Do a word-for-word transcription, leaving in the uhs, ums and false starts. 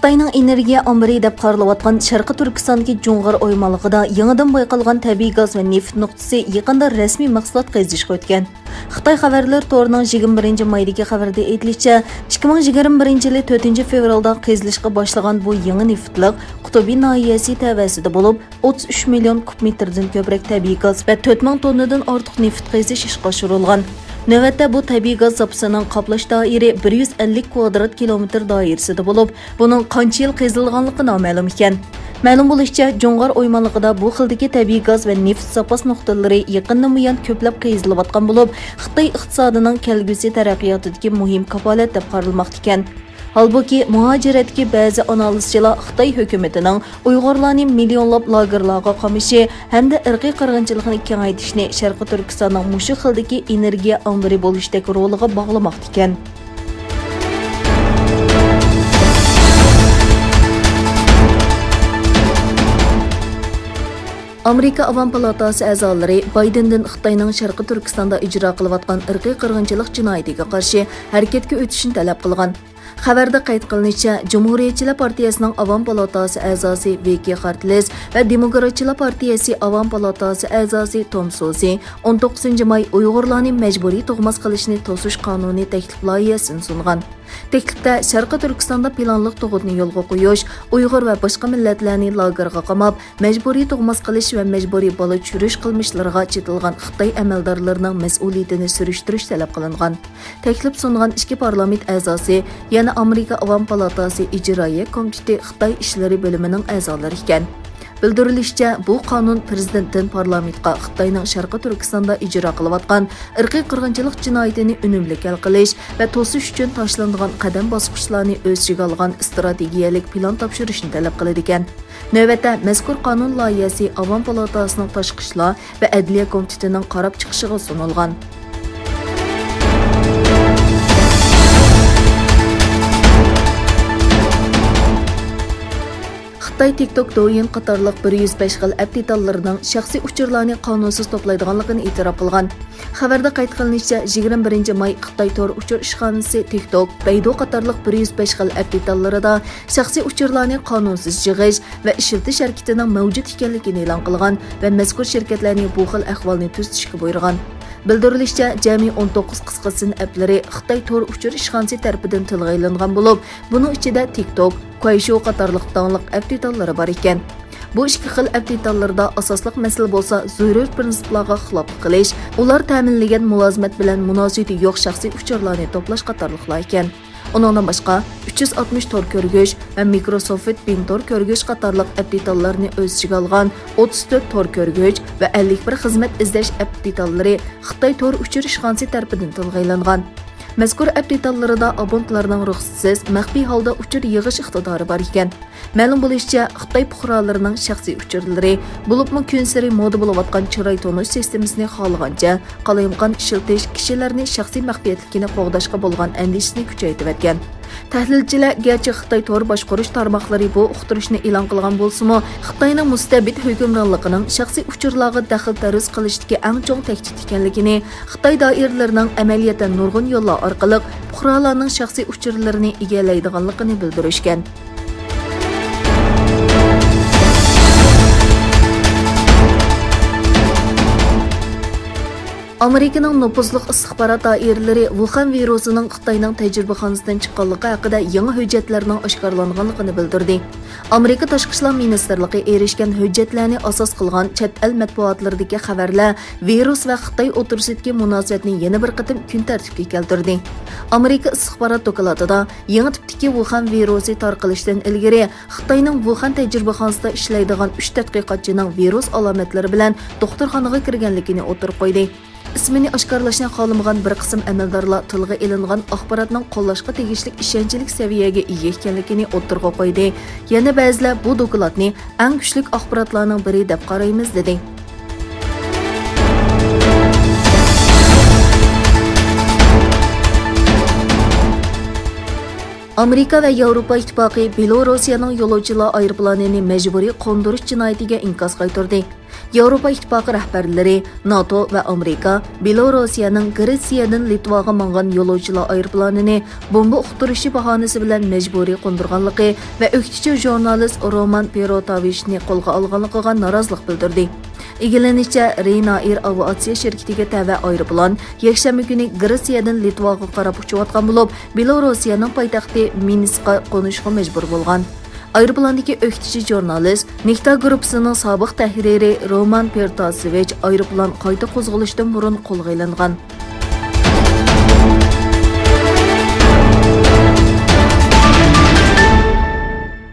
خىتاينىڭ ئېنېرگىيە ئامبىرى دەپ قارىلىۋاتقان شەرقىي تۈركىستاندىكى جۇڭغار ئويمانلىقىدا يېڭىدىن بايقالغان تەبىئىي گاز ۋە نېفىت نۇقتىسى يېقىندا رەسمىي مەھسۇلات قېزىشقا ئۆتكەن. خىتاي خەۋەرلىرى تورىنىڭ يىگىرمە بىرىنچى مايدىكى خەۋىرىدە ئېيتىلىشىچە، ئىككى مىڭ يىگىرمە بىرىنچى يىلى تۆتىنچى فېۋرالدا قېزىلىشقا باشلىغان بۇ يېڭى نېفىتلىق قۇتۇبى ناھىيەسى تەۋەسىدە بولۇپ، ئوتتۇز ئۈچ مىليون كۇب مېتىردىن كۆپرەك تەبىئىي گاز ۋە تۆت مىڭ توننىدىن ئارتۇق نېفىت قېزىش ئىشقا ئاشۇرۇلغان. نۆۋەتتە بۇ تەبىئىي گاز زاپىسىنىڭ قاپلاش دائىرى بىر يۈز ئەللىك كۋادرات كىلومېتىر دائىرىسىدە بولۇپ، بۇنىڭ قانچە يىل قېزىلغانلىقى نامەلۇم ئىكەن. مەلۇم بولۇشىچە، جۇڭغار ئويمانلىقىدا بۇ خىلدىكى تەبىئىي گاز ۋە نېفىت زاپاس نۇقتىلىرى يېقىندىن بۇيان كۆپلەپ قېزىلىۋاتقان بولۇپ، خىتاي ئىقتىسادىنىڭ كەلگۈسى تەرەققىياتىدىكى مۇھىم كاپالەت دەپ قارالماقتا ئىكەن. ھالبۇكى، مۇھاجىرەتتىكى بەزى ئانالىزچىلار خىتاي ھۆكۈمىتىنىڭ ئۇيغۇرلارنى مىليونلاپ لاگېرلارغا قامىشى ھەمدە ئىرقىي قىرغىنچىلىقنى كېڭەيتىشنى شەرقىي تۈركىستاننىڭ مۇشۇ خىلدىكى ئېنېرگىيە ئامبىرى بولۇشتەك رولىغا باغلىماقتا ئىكەن. ئامېرىكا ئاۋام پالاتاسى ئەزالىرى بايدېندىن خىتاينىڭ شەرقىي تۈركىستاندا ئىجرا قىلىۋاتقان ئىرقىي قىرغىنچىلىق جىنايىتىگە قارشى ھەرىكەتكە ئۆتۈشنى تەلەپ قىلغان. خەۋەردە قەيت قىلىنىشىچە، جۇمھۇرىيەتچىلەر پارتىيەسىنىڭ ئاۋام پالاتاسى ئەزاسى ۋىكى خارتلېس ۋە دېموكراتچىلار پارتىيەسى ئاۋام پالاتاسى ئەزاسى توم سوزى ئون توققۇزىنچى ماي ئۇيغۇرلارنى مەجبۇرىي تۇغماس قىلىشنى توسۇش قانۇنى تەكلىپ لايىھەسىنى سۇنغان. تەكلىپتە شەرقىي تۈركىستاندا پىلانلىق تۇغۇتنى يولغا قويۇش، ئۇيغۇر ۋە باشقا مىللەتلەرنى لاگېرغا قاماپ، مەجبۇرىي تۇغماس قىلىش ۋە مەجبۇرىي بالا چۈشۈرۈش قىلمىشلىرىغا چېتىلغان خىتاي ئەمەلدارلىرىنىڭ مەسئۇلىيىتىنى سۈرۈشتۈرۈش تەلەپ قىلىنغان. تەكلىپ سۇنغان ئىككى پارلامېنت ئەزاسى يەنە ئامېرىكا ئاۋام پالاتاسى ئىجرائىيە كومىتېتى خىتاي ئىشلىرى بۆلۈمىنىڭ ئەزالىرى ئىكەن. بىلدۈرۈلۈشىچە، بۇ قانۇن پىرېزىدېنتتىن پارلامېنتقا خىتاينىڭ شەرقىي تۈركىستاندا ئىجرا قىلىۋاتقان ئىرقىي قىرغىنچىلىق جىنايىتىنى ئۈنۈملۈك ھەل قىلىش ۋە توسۇش ئۈچۈن تاشلىنىدىغان قەدەم باسقۇچلارنى ئۆز ئىچىگە ئالغان ئىستراتېگىيەلىك پىلان تاپشۇرۇشنى تەلەپ قىلىدىكەن. نۆۋەتتە مەزكۇر قانۇن لايىھەسى ئاۋام پالاتاسىنىڭ تاشقى ئىشلار ۋە ئەدلىيە كومىتېتىنىڭ قاراپ چىقىشىغا سۇنۇلغان. خىتاي تىك توك، دويىن قاتارلىق بىر يۈز بەش خىل ئەپ دېتاللىرىنىڭ شەخسىي ئۇچۇرلارنى قانۇنسىز توپلايدىغانلىقىنى ئېتىراپ قىلغان. خەۋەردە قەيت قىلىنىشىچە، يىگىرمە بىرىنچى ماي خىتاي تور ئۇچۇر ئىشخانىسى تىك توك، بەيدۇ قاتارلىق بىر يۈز بەش خىل ئەپ دېتاللىرىدا شەخسىي ئۇچۇرلارنى قانۇنسىز يىغىش ۋە ئىشلىتىش ھەرىكىتىنىڭ مەۋجۇت ئىكەنلىكىنى ئېلان قىلغان ۋە مەزكۇر شىركەتلەرنى بۇ خىل ئەھۋالنى تۈزىتىشكە بۇيرۇغان. بىلدۈرۈلۈشىچە، جەمئىي ئون توققۇز قىسقا سىن ئەپلىرى خىتاي تور ئۇچۇر ئىشخانىسى تەرىپىدىن تىلغا ئېلىنغان بولۇپ، بۇنىڭ ئىچىدە تىك توك، كۇەيشۇ قاتارلىق داڭلىق ئەپ دېتاللىرى بار ئىكەن. بۇ ئىككى خىل ئەپ دېتاللىرىدا ئاساسلىق مەسىلە بولسا زۆرۈر پىرىنسىپلارغا خىلاپلىق قىلىش، ئۇلار تەمىنلىگەن مۇلازىمەت بىلەن مۇناسىۋىتى يوق شەخسىي ئۇچۇرلارنى توپلاش قاتارلىقلار ئىكەن. ئۇنىڭدىن باشقا، ئۈچ يۈز ئاتمىش تور كۆرگۈچ ۋە مىكروسوفت بىڭ تور كۆرگۈچ قاتارلىق ئەپ دېتاللىرىنى ئۆز ئىچىگە ئالغان ئوتتۇز تۆت تور كۆرگۈچ ۋە ئەللىك بىر خىزمەت ئىزدەش ئەپ دېتاللىرى خىتاي تور ئۇچۇر ئىشخانىسى تەرىپىدىن تىلغا ئېلىنغان. مەزكۇر ئەپ دېتاللىرىدا ئابونتلارنىڭ رۇخسەتسىز، مەخپىي ھالدا ئۇچۇر يىغىش ئىقتىدارى بار ئىكەن. مەلۇم بولۇشىچە، خىتاي پۇقرالىرىنىڭ شەخسىي ئۇچۇرلىرى، بولۇپمۇ كۈنسېرى مودا بولۇۋاتقان چىراي تونۇش سىستېمىسىنى خالىغانچە قالايمىقان ئىشلىتىش كىشىلەرنى شەخسىي مەخپىيەتلىكىنى قوغداشقا بولغان ئەندىشىسىنى كۈچەيتىۋەتكەن. تەھلىلچىلەر گەرچە خىتاي تور باشقۇرۇش تارماقلىرى بۇ ئۇقتۇرۇشنى ئېلان قىلغان بولسىمۇ، خىتاينىڭ مۇستەبىت ھۆكۈمرانلىقىنىڭ شەخسىي ئۇچۇرلارغا دەخلى تەرۇز قىلىشتىكى ئەڭ چوڭ تەھدىت ئىكەنلىكىنى، خىتاي دائىرىلىرىنىڭ ئەمەلىيەتتە نۇرغۇن يوللار ئارقىلىق پۇقرالارنىڭ شەخسىي ئۇچۇرلىرىنى ئىگىلەيدىغانلىقىنى بىلدۈرۈشكەن. ئامېرىكىنىڭ نوپۇزلۇق ئىستىخبارات دائىرىلىرى ۋۇخەن ۋىرۇسىنىڭ خىتاينىڭ تەجرىبىخانىسىدىن چىققانلىقى ھەققىدە يېڭى ھۆججەتلەرنىڭ ئاشكارىلانغانلىقىنى بىلدۈردى. ئامېرىكا تاشقى ئىشلار مىنىستىرلىقى ئېرىشكەن ھۆججەتلەرنى ئاساس قىلغان چەت ئەل مەتبۇئاتلىرىدىكى خەۋەرلەر ۋىرۇس ۋە خىتاي ئوتتۇرىسىدىكى مۇناسىۋەتنى يەنە بىر قېتىم كۈن تەرتىپكە كەلتۈردى. ئامېرىكا ئىستىخبارات دوكلاتىدا يېڭى تىپتىكى ۋۇخەن ۋىرۇسى تارقىلىشتىن ئىلگىرى خىتاينىڭ ۋۇخەن تەجرىبىخانىسىدا ئىشلەيدىغان ئۈچ تەتقىقاتچىنىڭ ۋىرۇس ئالامەتلىرى بىلەن دوختۇرخانىغا كىرگەنلىكىنى ئوتتۇرىغا قويدى. ئىسمىنى ئاشكارىلاشنى خالىمىغان بىر قىسىم ئەمەلدارلار تىلغا ئېلىنغان ئاخباراتنىڭ قوللاشقا تېگىشلىك ئىشەنچلىك سەۋىيەگە ئىگە ئىكەنلىكىنى ئوتتۇرىغا قويدى. يەنە بەزىلەر بۇ دوكلاتنى ئەڭ كۈچلۈك ئاخباراتلارنىڭ بىرى دەپ قارايمىز، دېدى. ئامېرىكا ۋە ياۋروپا ئىتتىپاقى بېلوروسىيەنىڭ يولۇچىلار ئايروپىلانىنى مەجبۇرىي قوندۇرۇش جىنايىتىگە ئىنكاس قايتۇردى. ياۋروپا ئىتتىپاقى رەھبەرلىرى، ناتو ۋە ئامېرىكا بېلوروسىيەنىڭ گرېتسىيەدىن لىتۋاغا ماڭغان يولۇچىلار ئايروپىلانىنى بومبا ئۇقتۇرۇشى باھانىسى بىلەن مەجبۇرىي قوندۇرغانلىقى ۋە ئۆكتىچى ژۇرنالىست رومان پېروتاۋىچنى قولغا ئالغانلىقىغا نارازىلىق بىلدۈردى. ئىگىلىنىشىچە، رېينائېر ئاۋىئاتسىيە شىركىتىگە تەۋە ئايروپىلان يەكشەنبە كۈنى گرېتسىيەدىن لىتۋاغا قاراپ ئۇچۇۋاتقان بولۇپ، بېلوروسىيەنىڭ پايتەختى مىنسكقا قونۇشقا مەجبۇر بولغان. ئايروپىلاندىكى ئۆكتىچى ژۇرنالىست، نېكتا گۇرۇپپىسىنىڭ سابىق تەھرىرى رومان پېرتاسېۋىچ ئايروپىلان قايتا قوزغىلىشتىن بۇرۇن قولغا ئېلىنغان.